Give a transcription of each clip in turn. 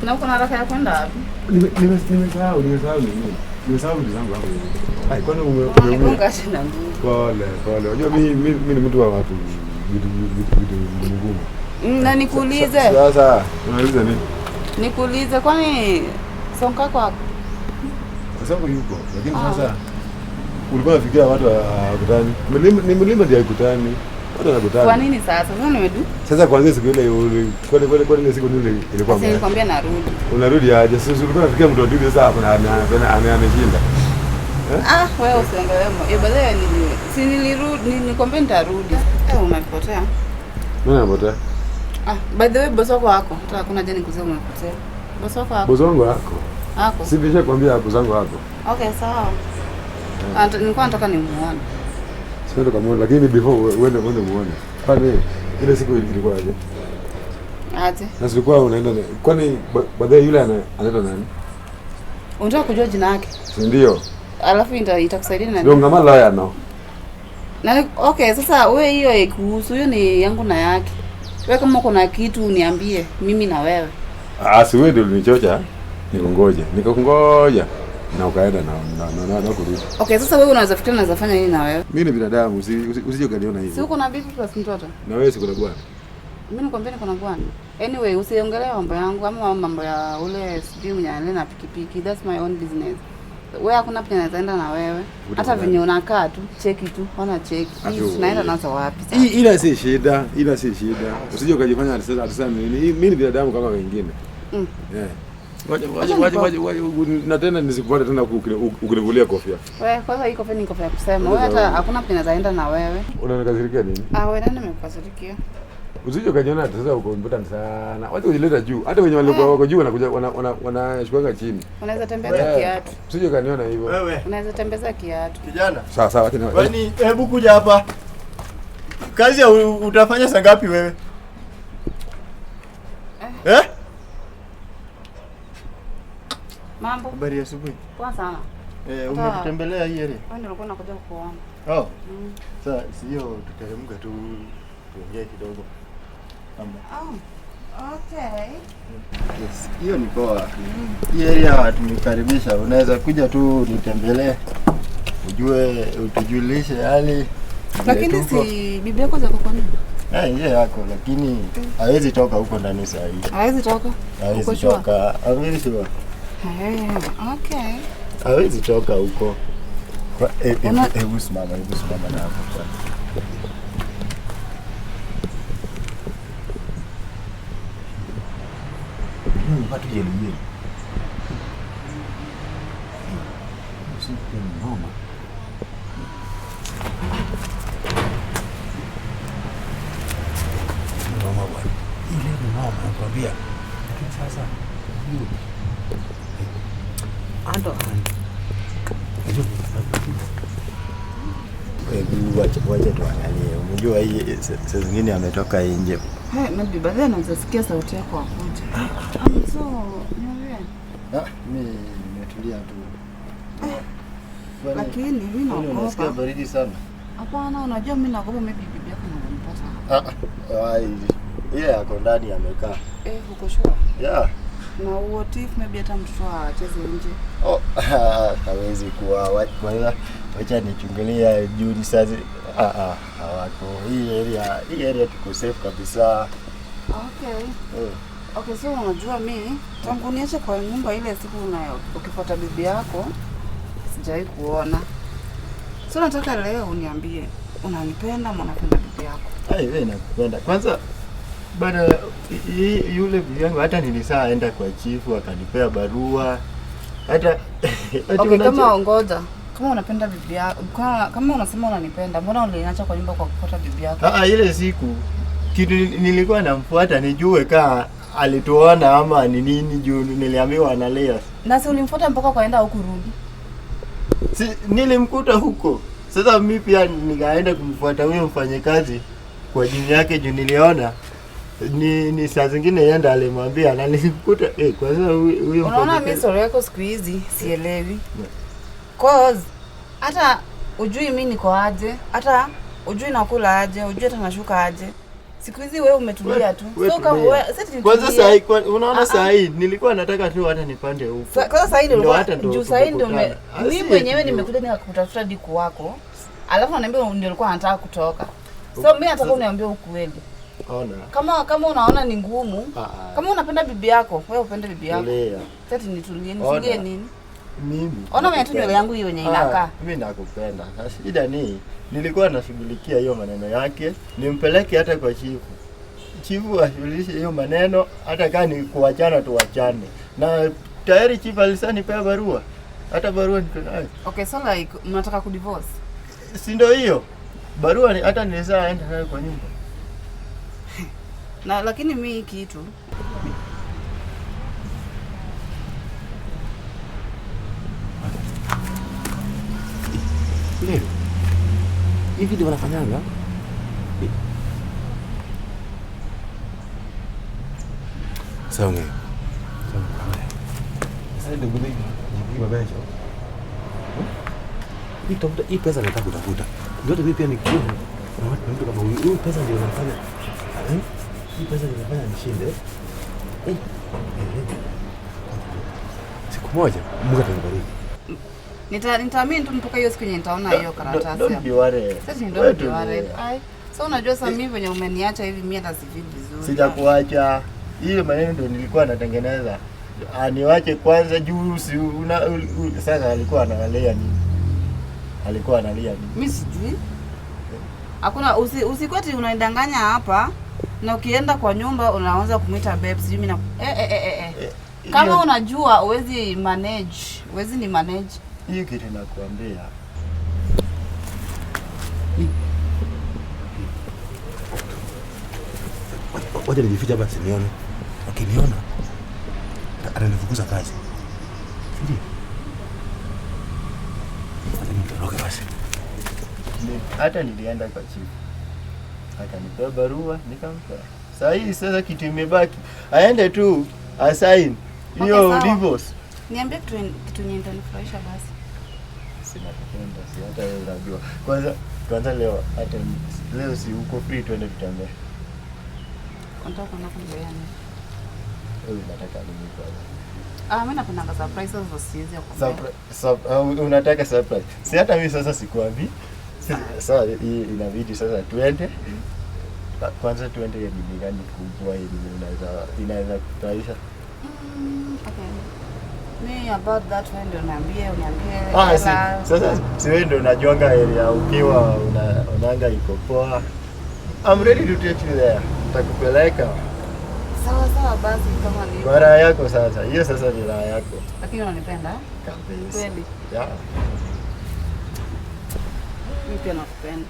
Na uko na haraka ya kwenda wapi? Nimesahau, nimesahau nini? Nimesahau vitu zangu hapo hivi. Ai, kwani umeumia? Unanigonga tena nguvu. Pole, pole. Unajua mimi ni mtu wa watu vitu ngumu ngumu. Na nikuulize. Sasa unauliza nini? Nikuulize, kwani sonka kwako? Sasa yuko, lakini sasa ulikuwa unafikiria watu hawakutani. Mlima ni mlima ndio haikutani. Watu wanakutana. Kwa nini sasa? Sasa nimedu. Sasa kwanza siku ile kwani ile siku ile ilikuwa Sasa mbaya. nilikwambia narudi. Unarudi aje? Sasa ulikuwa unafikiria mtu wa dudu sasa hapo na ameshinda. Ah, wewe usiongelee. Eh, baadaye si nilirudi, nilikwambia nitarudi. Eh, umepotea. Nani anapotea? Ah, by the way boss wako wako. Hata hakuna haja nikuulize umepotea. Boss wako wako. Boss wangu wako. Wako. Si nishakwambia boss wangu wako. Okay, sawa. Ah, nilikuwa nataka nimuone. Sio kama lakini before uende muone. Kwani ile siku ilikuwa aje? Aje. Na silikuwa unaenda kwani baadaye yule anaitwa nani? Unataka kujua jina yake? Si ndio? Alafu itakusaidia na Ndio ngama lawyer no. Na okay, sasa wewe hiyo ikuhusu, hiyo ni yangu na yake. Wewe kama uko na kitu niambie, mimi na wewe. Ah, si wewe ndio ulinichocha. Nikungoje. Nikakungoja. Na ukaenda na kurudi. Okay, sasa wewe unaweza fikiria unaweza fanya nini na wewe? Mimi ni binadamu, usije ukaniona Si hivyo. uko na bibi plus mtoto? Na wewe si kuna bwana. Mimi nikwambia niko na bwana. Anyway, usiongelee mambo yangu ama mambo ya ule sijui mwenye anaenda na pikipiki. That's my own business. Wewe hakuna penye naweza enda na wewe. Hata venye unakaa tu, cheki tu, ona cheki. Tunaenda nazo wapi sasa? Ila si shida, ila si shida. Usije ukajifanya ati mimi ni binadamu kama wengine. Yeah. Wacha na tena nisikupate tena ukinivulia kofia. Wewe kwanza hii kofia ni kofia ya kusema. Wewe hata hakuna penye naweza enda na wewe. Unanikasirikia nini? Ah, wewe nani nimekukasirikia? Usije ukajiona ati sasa uko important sana. Wacha kujileta juu. Hata wenye walikuwa wako juu wanakuja wanashukaga chini. Unaweza tembeza kiatu. Usije ukaniona hivyo. Wewe. Unaweza tembeza kiatu. Kijana. Sawa sawa, acha. Kwani hebu kuja hapa. Kazi ya utafanya saa ngapi wewe? Eh? Mambo. Habari ya asubuhi. Poa sana. Eh, umetutembelea hii area? Wewe ndio ulikuwa unakuja kuona. Oh. Sasa sio tuteremke tu tuongee kidogo. Oh. Okay. Yes, hiyo ni poa. Hii area tumekaribisha. Unaweza kuja tu nitembelee. Ujue utujulishe hali. Lakini si bibi yako zako kwa nini? Eh, yeye yako lakini hawezi toka huko ndani saa hii. Hawezi toka. Hawezi toka. Hawezi toka. Hey, okay. Hawezi toka huko. Hebu simama, hebu simama na hapo kwanza. Watu jeli jeli. Usiku ni noma. Noma bwana. Ile ni noma nakwambia. Lakini sasa hiyo ando. Hebu wacha tuangalie. Unajua hii saa zingine ametoka nje. Hey, maybe baadaye naweza sikia sauti yako akuja. So, niambie. Ah, mimi nimetulia tu. Lakini mimi naogopa. Unasikia baridi sana? Hapana, unajua mimi naogopa maybe bibi yako ananipata. Ah, yeye ako ndani amekaa. Eh, uko sure? Yeah. Na what if maybe hata mtoto acheze nje? Oh, hawezi kuwa. Kwanza wacha nichungulia juu ni sasa. Hawako. Hii area tuko safe kabisa. Okay. Okay, so unajua mimi tangu niache kwa nyumba ile siku ukifuata bibi yako sijawahi kuona. So nataka leo uniambie unanipenda ama unapenda bibi yako? Ai, wewe nakupenda. Kwanza bana yule bibi yangu hata nilisaenda kwa chifu akanipea barua. Hata okay, kama ongoja. Kama unapenda bibi yako, kama unasema unanipenda, mbona uliniacha kwa nyumba kwa kufuata bibi yako? Ah, ile siku kitu nilikuwa namfuata nijue kaa alituona ama ni nini juu niliambiwa analia. Na si ulimfuata mpaka ukaenda huko rudi? Si nilimkuta huko. Sasa mimi pia nikaenda kumfuata huyo mfanyikazi kwa jini yake juu niliona ni saa zingine yenda alimwambia na nilimkuta kwa sasa huyo. Unaona mimi sura yako siku hizi sielewi. Cause hata ujui mimi niko aje, hata ujui nakula aje, ujui hata nashuka aje. Siku hizi wewe umetulia tu. We So kama tulia. wewe sasa Kwanza saa hii unaona Ah, saa hii nilikuwa nataka tu hata nipande huko. Kwanza saa hii ndio Ndio ulikuwa hata ndio juu saa hii ndio tumekutana. mimi Si mwenyewe eti nimekuja nikakutafuta diku wako. Alafu unaniambia ndio ulikuwa unataka kutoka. So mimi nataka uniambie ukweli. Ona. Kama unaona ni ngumu, Ah, ah. kama unapenda bibi yako, wewe upende bibi yako. Tulia. Sasa nitulie, nitulie Ona. nini? Mimi. Ona mwenye tu nywele yangu hiyo yenye inakaa. Mimi nakupenda. Sasa shida ni nilikuwa nashughulikia hiyo maneno yake, nimpeleke hata kwa chifu. Chifu ashughulishe hiyo maneno, hata kama ni kuachana tuachane. Na tayari chifu alishanipea barua. Hata barua niko nayo. Okay, so like mnataka kudivorce? Si ndio hiyo? Barua ni hata nilishaenda nayo kwa nyumba. Na lakini mimi hii kitu Leo. Hivi ndio wanafanyanga? Sawa ng'eyo. Sasa ndio gudhi mabecho. Hii tafuta hii pesa nataka kutafuta. Ndio mimi pia nikiona na watu mtu kama huyu, huyu pesa ndio inafanya. Eh? Hii pesa ndio inafanya nishinde. Eh. Eh. Siku moja Mungu atanibariki. Nitaamini tu mpaka hiyo siku yenye nitaona hiyo karatasi. Don't be worried. Sasa ni Wewe don't be tulia. worried. Ai. So unajua sasa mimi venye umeniacha hivi mimi hata sifeel vizuri. Sijakuacha. Hiyo maneno ndio nilikuwa natengeneza. Aniwache kwanza juu si una, sasa alikuwa analia nini? Alikuwa analia nini? Mimi sijui. Hakuna usikweti unaidanganya hapa na ukienda kwa nyumba unaanza kumuita babe sijui mimi na eh. Kama unajua huwezi manage, huwezi ni manage. Hiyo kitu nakuambia. Wacha nijifiche hapa asinione. Akiniona atanifukuza kazi. Ndio. Wacha nitoroke basi. Hata nilienda kwa chifu. Akanipea barua nikampea. Saa hii sasa kitu imebaki. Aende tu asign hiyo Okay, sawa. divorce. Niambie kitu yenye itanifurahisha basi. Sina kupenda, si hata wewe unajua. Kwanza leo hata leo si uko free twende tutembee. Unataka kwenda kutembea nini? Wewe unataka nini kwanza? Ah, mimi napenda surprise sasa siwezi kukwambia. Unataka surprise. Si hata mimi sasa sikuambii. Sasa hii inabidi sasa tuende. Kwanza tuende ya nini gani kubwa ili inaweza kufurahisha. Okay. Me about that wewe ndio uniambie. Sasa si wewe ndio unajuanga area ukiwa unaanga iko poa. I'm ready to take you there. Nitakupeleka. Sawa sawa basi kama ni. Kwa raha yako sasa. Hiyo sasa ni raha yako. Lakini unanipenda? Kabisa. Kweli. Yeah. Mimi pia nakupenda.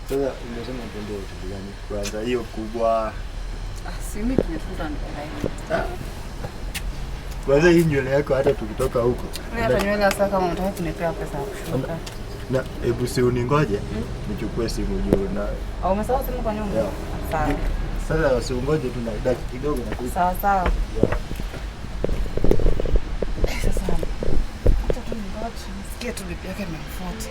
Sasa umesema twende hoteli gani? Kwanza hiyo kubwa. Si mimi tumefunga ndio. Kwanza hii nywele yako hata tukitoka huko. Wewe hata nywele sasa kama unataka kunipea pesa ya kushuka. Na hebu si uningoje nichukue simu juu na. Au umesahau simu kwa nyumba? Yeah. Sawa. Sasa usingoje tu na dakika kidogo na kuja. Sawa sawa. Sasa hata tu ningoje nisikie tu bibi yake amemfuata.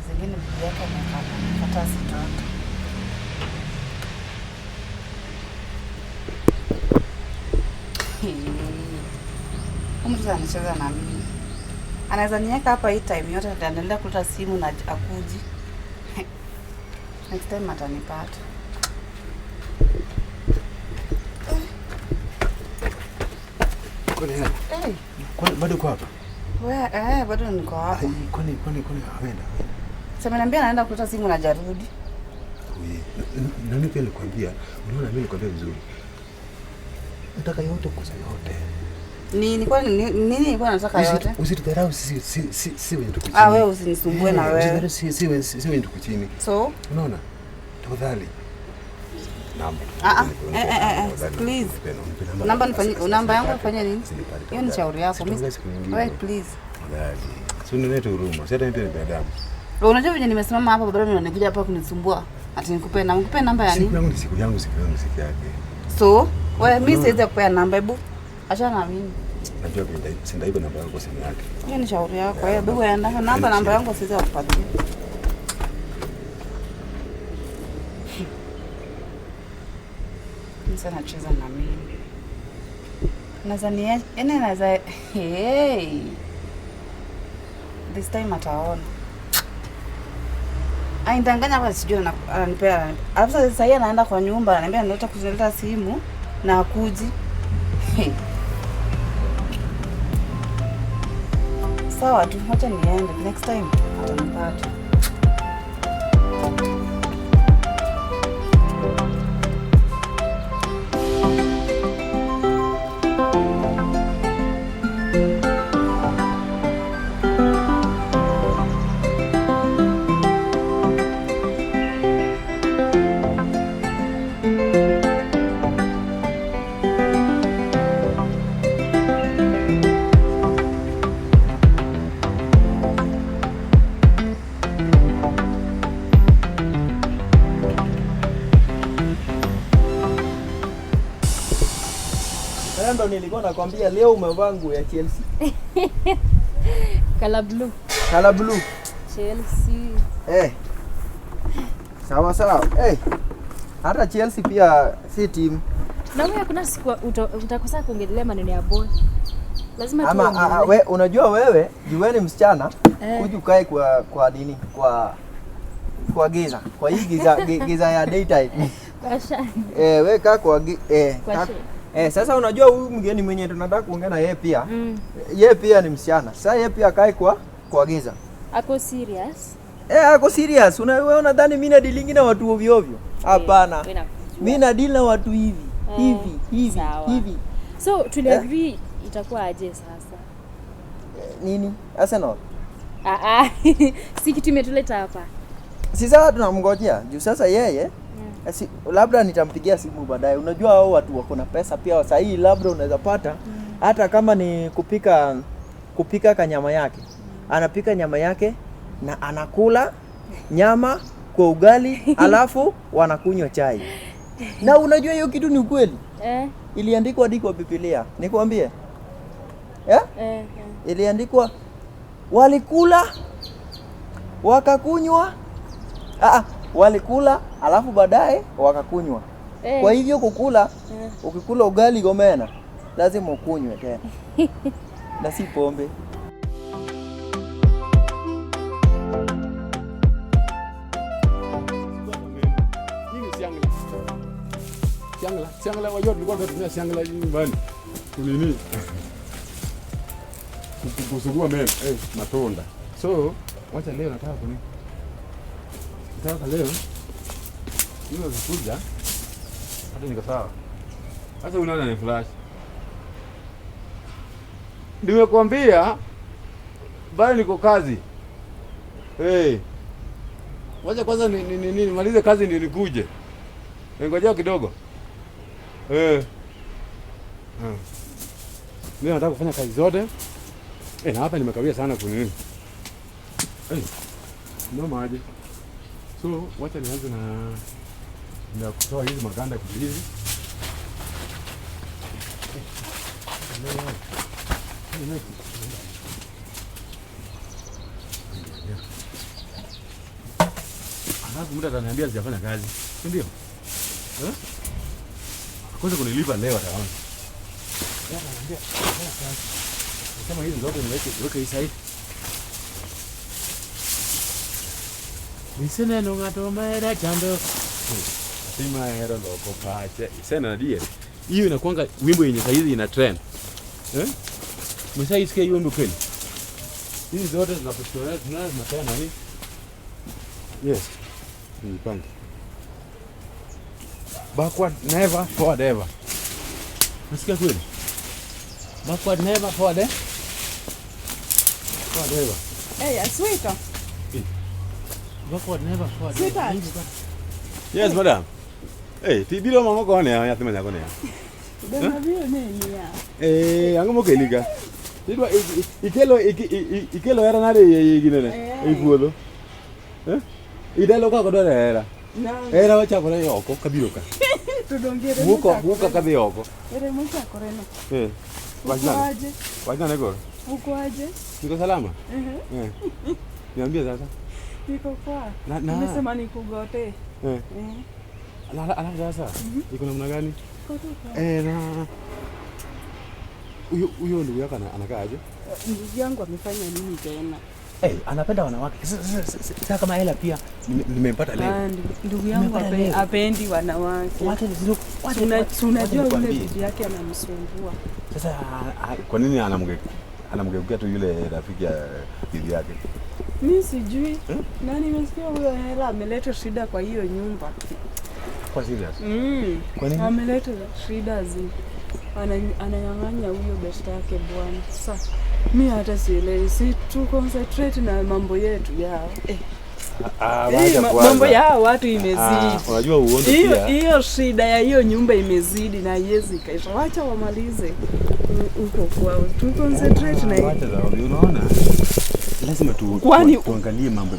Zingine bibi yake amekataa sitoke. Huyu mtu anacheza na mimi. Anaweza niweka hapa hii time yote ataendelea kuleta simu na akuji. Next time atanipata. Kwani hey. Kwani bado uko hapa? Wewe bado niko hapa. Kwani ameenda? Sasa ameniambia anaenda kuleta simu na jarudi. Na mimi pia nilikwambia, unaona mimi nilikwambia vizuri. Nataka yote kukosa yote. Nini kwa nini nilikuwa nataka yote? Usitudharau sisi wenye tuko chini. Ah, wewe usinisumbue na wewe. Usitudharau sisi wenye tuko chini. So, unaona? Tafadhali. Namba. Ah ah. Eh, please. Namba nifanye, namba yangu ifanye nini? Hiyo ni shauri yako. Mimi siku nyingine. Wewe please. Tafadhali. Si unilete huruma. Si hata mimi pia ni binadamu. Unajua venye nimesimama hapa bado unakuja hapa kunisumbua. Ati nikupe namba, nikupe namba ya Siku nini? yangu ni siku yangu, siku yangu siku yake. So, wewe mimi siwezi kupea namba, hebu achana na mimi. Najua vile sindaiba namba yako kwa simu yake. Hiyo ni shauri yako. Wewe hebu enda namba yangu siwezi kukupatia. Msa nacheza na mimi. Naweza ni yaani naweza hey. This time ataona. Aindanganya hapa sijui ananipea. Alafu sasa yeye anaenda kwa nyumba ananiambia analeta kuzileta simu na akuji. Hey. Sawa tu, wacha niende. Next time atanipata. Sasa ndo nilikuwa nakwambia leo umevaa nguo ya Chelsea. Color blue. Color blue. Chelsea. Eh. Sawa sawa. Eh. Hata Chelsea pia si team. Na wewe hakuna siku utakosa kuongelea maneno ya ball. Lazima Ama tuongelee. we, unajua wewe jueni msichana Eh. kuja ukae kwa nini? Kwa giza. Kwa hii giza giza ya daytime. Kwa shani. Eh, we kaa kwa Kwa kaa- shade. Sasa unajua huyu mgeni mwenye tunataka kuongea na yeye pia. Mm. Yeye pia ni msichana. Sasa yeye pia akae kwa giza. Ako serious? Eh, ako serious. Wewe unadhani mimi na dealing na watu ovyo ovyo? Hapana. Wewe nakujua. Mimi na deal na watu hivi, hivi, hivi, sawa. hivi. So tuli agree itakuwa aje sasa? Nini? Arsenal. Ah ah. Si kitu imetuleta hapa. Si sasa tunamngojea. Juu sasa yeye si, labda nitampigia simu baadaye. Unajua hao watu wako na pesa pia sasa hii labda unaweza pata hata kama ni kupika kanyama yake. Anapika nyama yake na anakula nyama kwa ugali alafu wanakunywa chai. Na unajua hiyo kitu ni ukweli. Eh, Iliandikwa hadi kwa Biblia. Nikwambie. Eh? eh. Iliandikwa walikula wakakunywa. Walikula alafu baadaye wakakunywa. Eh. Kwa hivyo kukula, ukikula ugali gomena lazima ukunywe tena. Na si pombe. Hii ni siangla. Siangla, siangla wajua tulikuwa tunatumia siangla nyumbani. Kunini? Kusugua meno, matunda. So, wacha leo nataka kuni. Nataka leo. Hiyo zikuja. Hata niko sawa. Sasa unaona ni flash. Nimekuambia bado niko kazi. Hey. Wacha kwanza nimalize kazi ndio nikuje. Ngojea kidogo. Mimi nataka kufanya kazi zote. Na hapa nimekawia sana kunini. No maji. So, wacha nianze na kutoa hizi maganda hizi. Alafu mtu ataniambia sijafanya kazi, si ndio? Eh? Kwanza kunilipa leo ataona. Yeye ananiambia fanya kazi. Kama hizi zote niweke hii side. Niseneno ng'ato mahera chando. Sima hero loko pache. Sena ndiye. Hiyo inakuanga wimbo yenye saizi ina trend. Eh? Mshaisikia hiyo wimbo kweli? Hizi zote zinapotolewa tunazo nani? Yes. Nipange. Backward never, forward ever. Nasikia kweli? Backward never, forward eh? Forward ever. Hey, sweeter. Backward never, forward ever. Sweetheart. Yes, madam. Eh, ti biro mama kone ya nyathi ma nyako ni ya. Bema biro neni ya. Eh, ang'o mokeli ka? Idwa ikelo ikelo hera nade e ginene? E puodho. Eh? Idalo ka kodwaro hera. Hera wachakore oko kabiro ka. To donge Wuok kadhi oko. Ere mochakore no. Eh. Wachna. Wachna koro. Uko aje? Niko salama? Eh. Niambie sasa. Niko poa. Nimesema nikugote. Eh. Alafu sasa iko namna gani? Iko tu poa. Eh, na huyo ndugu yako anakaa aje? Ndugu yangu amefanya nini tena? Eh, anapenda wanawake. Sasa kama hela pia nimempata leo. Ndugu yangu apendi wanawake. Unajua yule bibi yake anamsumbua. Sasa kwa nini anamgeukia tu yule rafiki ya bibi yake? Mimi sijui. Na nimesikia huyo hela ameleta shida kwa hiyo nyumba. Kwa serious? Kwa nini? Ameleta shida zi. Ananyang'anya huyo best yake bwana. Sasa mimi hata sielewi, si tu concentrate na mambo yetu yao. Mambo yao watu imezidi. Unajua uondo pia. Hiyo shida ya hiyo nyumba imezidi na haiwezi kaisha. Wacha wamalize huko kwao. Tu concentrate na wacha za unaona. Lazima tuangalie mambo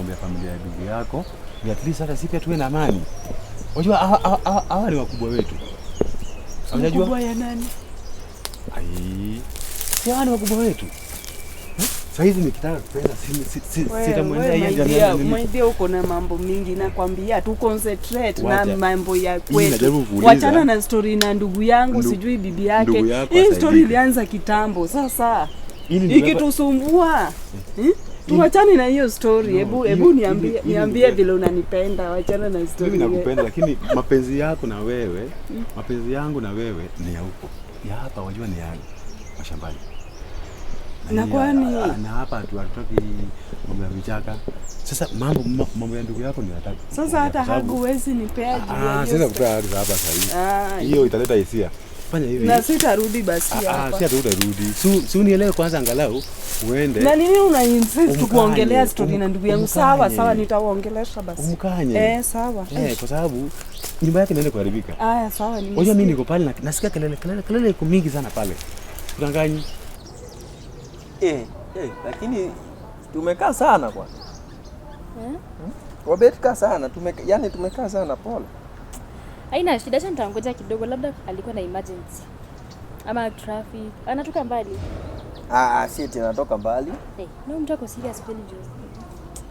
ya familia ya bibi yako. Ni at least hata sisi pia tuwe na amani. Unajua hawa ni wakubwa wetu. Unajua? Wakubwa ya nani? Ai. Si hawa ni wakubwa wetu. Sasa hizi nikitaka kupenda sitamwendea yeye jamii. Mwendia uko na mambo mingi nakwambia tu concentrate na mambo ya kwetu. Wachana na story na ndugu yangu sijui bibi yake. Hii story ilianza kitambo. Sasa ikitusumbua. Tuachane na hiyo story. Hebu niambie vile unanipenda. Wachana na story. Mimi nakupenda lakini mapenzi yako na wewe, mapenzi yangu na wewe ni ya huko. Ya hapa wajua ni ya mashambani. Na kwani na hapa hatutaki mambo ya vichaka. Sasa mambo ya ndugu yako ndio nataka. Sasa hata haguwezi nipea juu. Sasa kupea hadi hapa sasa hivi. Hiyo italeta hisia. Fanya hivi. Na sitarudi basi hapa. Si hatarudi. Si unielewe kwanza angalau uende. Na nini una insist kuongelea story na ndugu yangu? Sawa sawa, nitawaongelesha basi. Umkanye. Sawa. Kwa sababu nyumba yake inaenda kuharibika. Aya, sawa nimesikia. Unajua mimi niko pale na nasikia kelele iko mingi sana pale. Kudanganyi. Lakini tumekaa sana bwana. Wabetka sana, yani tumekaa sana pole. Haina shida, acha nitangoja kidogo, labda alikuwa na emergency ama traffic. Anatoka mbali. Si tena anatoka mbali. No mtu ako serious kweli juu.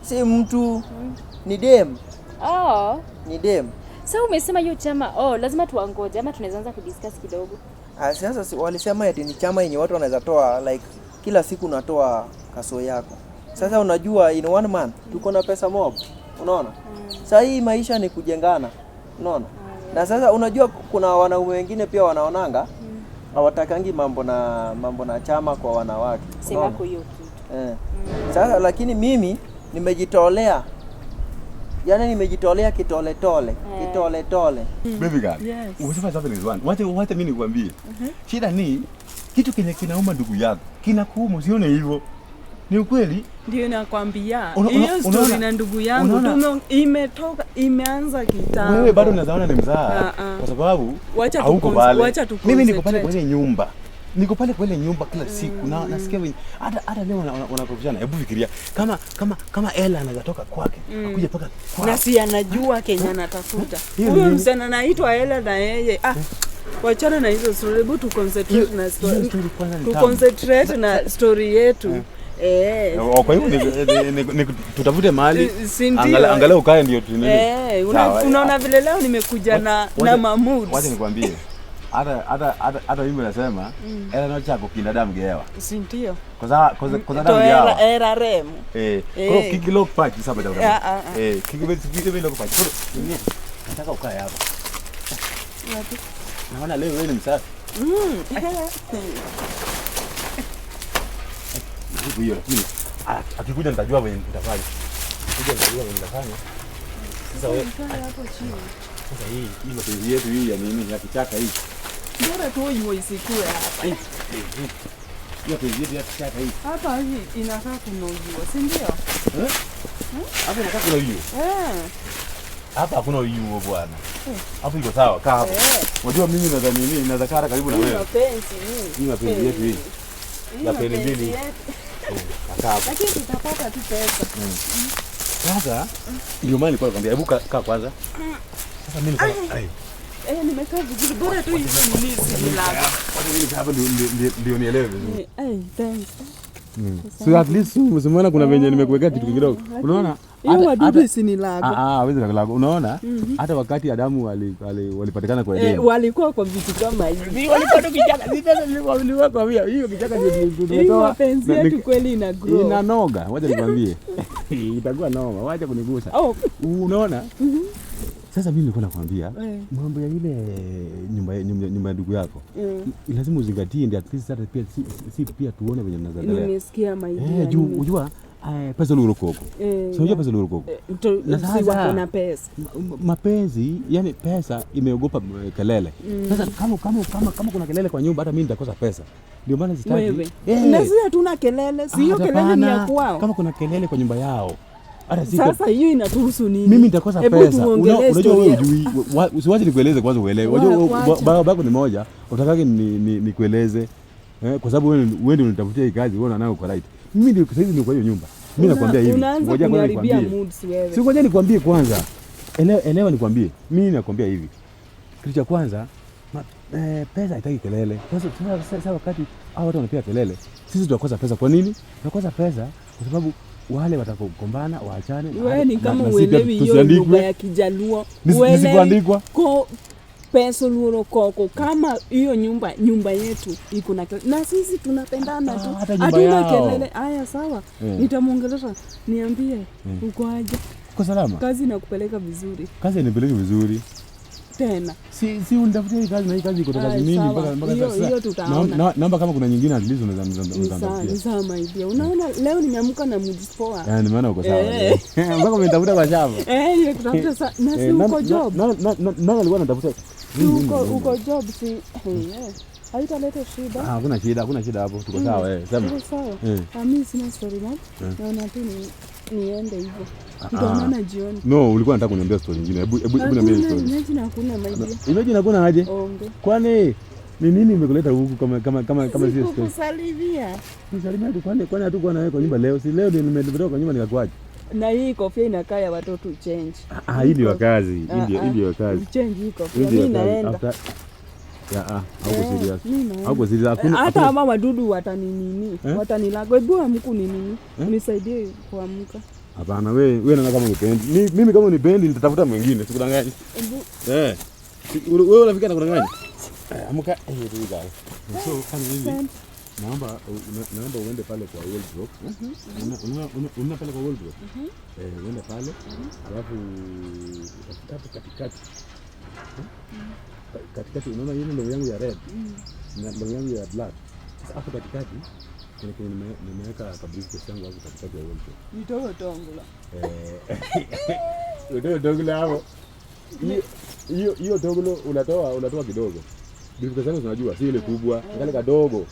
Si mtu ni dem. Ni dem. Sasa umesema hiyo chama, lazima tuangoje ama tunaweza anza kudiscuss kidogo. Sasa walisema eti ni chama yenye watu wanaweza toa like kila siku unatoa kaso yako. Sasa unajua in one month tuko na pesa mob. Unaona? Sasa hii maisha ni kujengana. Unaona? Na sasa unajua kuna wanaume wengine pia wanaonanga hawatakangi mambo na chama kwa wanawake. Sema kwa hiyo kitu. Sasa lakini mimi nimejitolea. Yaani nimejitolea kitole tole, kitole tole. Baby girl. Yes. Usifanye something is one. Wacha mimi nikwambie. Shida ni kitu kenye kinauma ndugu yako. Kinakuuma, usione hivyo. Ni ukweli? Ndio nakwambia. Hiyo story na ndugu yangu imetoka imeanza kitambo. Wewe bado unazaona ni mzaa kwa sababu hauko pale. Mimi niko pale kwa ile nyumba. Niko pale kwa ile nyumba kila siku na nasikia hata leo wanakopishana. Hebu fikiria kama Ella anaweza toka kwake akuja paka kwake. Na si anajua Kenya anatafuta. Huyo msichana anaitwa Ella na yeye. Wachana na hizo story, hebu tu concentrate na story. Tu concentrate na story yetu. Kwa hivyo tutafute mahali angalau ukae ndio tu nini. Unaona vile leo nimekuja na Mahmood. Wacha nikwambie. Hata mimi nasema era no chako kinadamu gewa. Si ndio? Kwa damu gewa. Era rem. Kwa kiki lock patch sasa bado. Kiki lock patch. Nataka ukae hapa. Naona leo wewe ni msafi. Hiyo lakini akikuja nitajua venye nitafanya. Akikuja nitajua venye nitafanya. Sasa wewe hapo chini. Sasa hii mapenzi yetu hii ya nini ya kichaka hii. Bora tu hiyo isikue hapa. Hii mapenzi yetu ya kichaka hii. Hapa hii inakaa kunogiwa, si ndio? Hapa inakaa kunogiwa. Hapa hakuna uyuo bwana. Hapo iko sawa, kaa hapo. Unajua mimi naweza nini, naweza kaa karibu na wewe. Mapenzi hii. Hii mapenzi yetu hii. Ya peni mbili. Kaa hapo. Lakini tutapata tu pesa. Sasa ndio maana nilikuwa nakwambia hebu kaa kwanza. Sasa mimi nilikuwa nimekaa vizuri bora tu hizo nini si. Wacha mimi hapa ndio nielewe vizuri. Thanks. So at least umeona kuna venye nimekuwekea kitu kidogo. Unaona? Hiyo wadudu isinilago. Hawezi kulago. Unaona? Hata wakati Adamu walipatikana kwa Edeni. Walikuwa kwa vitu kama hivi. Walikuwa tu kichaka. Sasa nilikuwa kwambia hiyo kichaka ndio tumetoa. Mapenzi yetu kweli ina grow. Inanoga, wacha nikwambie. Itakuwa noma, wacha kunigusa. Unaona? Sasa mimi nilikuwa nakwambia mambo ya ile nyumba ya ndugu yako. Lazima uzingatie ndio at least hata pia si pia tuone venye mnaendelea. Nimesikia my dear. Juu unajua pesa ni urokoko. Si unajua pesa ni urokoko. Si wako na pesa. Mapenzi, yani pesa imeogopa kelele. Sasa kama kuna kelele kwa nyumba hata mimi nitakosa pesa. Ndio maana sitaki. Wewe. Na sisi hatuna kelele, si hiyo kelele ni ya kwao. Kama kuna kelele kwa nyumba yao. Sasa hiyo inatuhusu nini? Mimi nitakosa pesa. Unajua wewe hujui. Usiwache nikueleze kwanza uelewe. Unajua baba yako ni moja, utakake nikueleze. Kwa sababu wewe ndio unitafutia hii kazi, wewe unaona uko right. Mimi ndio sasa hivi niko kwa hiyo nyumba. Mimi nakwambia hivi. Ngoja kwanza nikwambie. Si ngoja nikwambie kwanza. Elewa nikwambie. Mimi nakwambia hivi. Kitu cha kwanza, pesa haitaki kelele. Sasa wakati hao watu wanapiga kelele, sisi tunakosa pesa. Kwa nini? Tunakosa pesa kwa sababu wale watakogombana waachane. Wewe ni kama uelewi hiyo lugha ya Kijaluo. Uelewi ko pesa luoro koko kama hiyo nyumba yetu iko na kelele. Na sisi tunapendana tu. Hatuna kelele. Haya sawa. Nitamuongelesha niambie uko aje? Uko salama? Kazi inakupeleka vizuri. Kazi inanipeleka vizuri. Tena. Si unitafutie kazi na hii kazi iko kazi mingi mpaka sasa. Hiyo tutaona. Naomba kama kuna nyingine at least unaweza mtafutia. Ni sawa my dear. Unaona leo nimeamka na mood poa. Nimeona uko sawa. Mpaka umenitafuta kwa shamba. Nimekutafuta sana. Na si uko job. Na alikuwa anatafuta. Uko job si. Haitaleta shida. Hakuna shida, hakuna shida hapo. Tuko sawa Sema. Tuko sawa. Mimi sina story mob. Naona tu niende hivyo. Tutaonana jioni. No, ulikuwa unataka kuniambia story nyingine. Hebu niambie story. Imagine hakuna my dear. Imagine hakuna aje? Kwani ni nini imekuleta huku kama sio story? Sikukusalimia. Nisalimia tu kwani hatukuwa na wewe kwa nyumba leo? Si leo ndio nimetoka kwa nyumba nikakuacha. Na hii kofia inakaa ya watoto change. Hii ndio kazi. Hii ndio kazi. Change hii kofia. Mimi naenda. Hauko serious. Hauko serious. Hakuna hata kama wadudu wataninini, watanilago. Hebu amku ni nini? Unisaidie kuamka. Hapana, wewe naona kama unipendi. Mimi kama unipendi nitatafuta mwingine, sikudanganyi. Hebu wewe unafika na kudanganya. Amka So kama hivi naomba uende pale kwa wardrobe. Unaona pale kwa wardrobe? Uende pale. Alafu utafuta katikati. Katikati unaona ile ndogo yangu ya red na ndogo yangu ya black. Sasa hapo katikati kuna nimeweka briefcase yangu hapo katikati ya wardrobe. Nitoe tongula. Nitoe tongula hapo. Hiyo tongula unatoa kidogo. Briefcase yangu unajua si ile kubwa, ngale kadogo.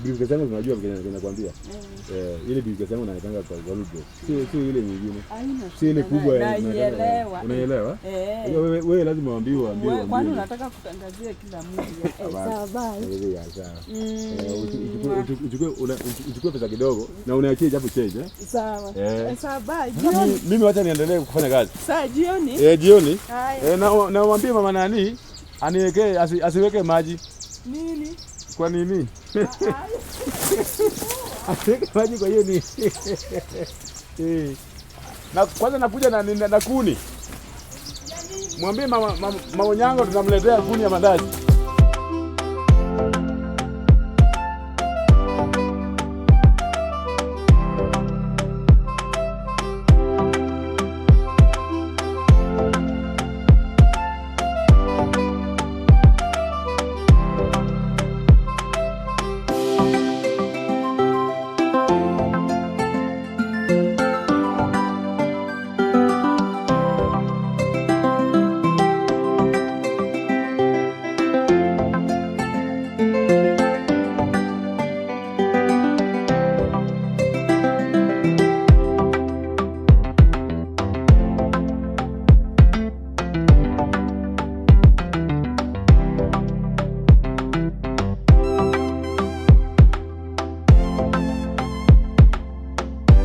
Briefcase yangu unajua vile nakwambia. Ile briefcase yangu naikanga kwa wardrobe. Sio ile nyingine. Si ile kubwa. Unaelewa? Wewe lazima uambiwe. Kwani unataka kutangazia kila mtu? Sawa bye. Sawa. Uchukue pesa kidogo na uniachie japo change Sawa. Sawa bye. Jioni. Mimi wacha niendelee kufanya kazi. Sawa jioni. Jioni. Na mwambie mama nani aniwekee asiweke maji. Nini? Kwa nini? Asiweke maji kwa hiyo ni. Na kwanza nakuja na kuni. Mwambie mama Onyango tunamletea kuni ya mandazi.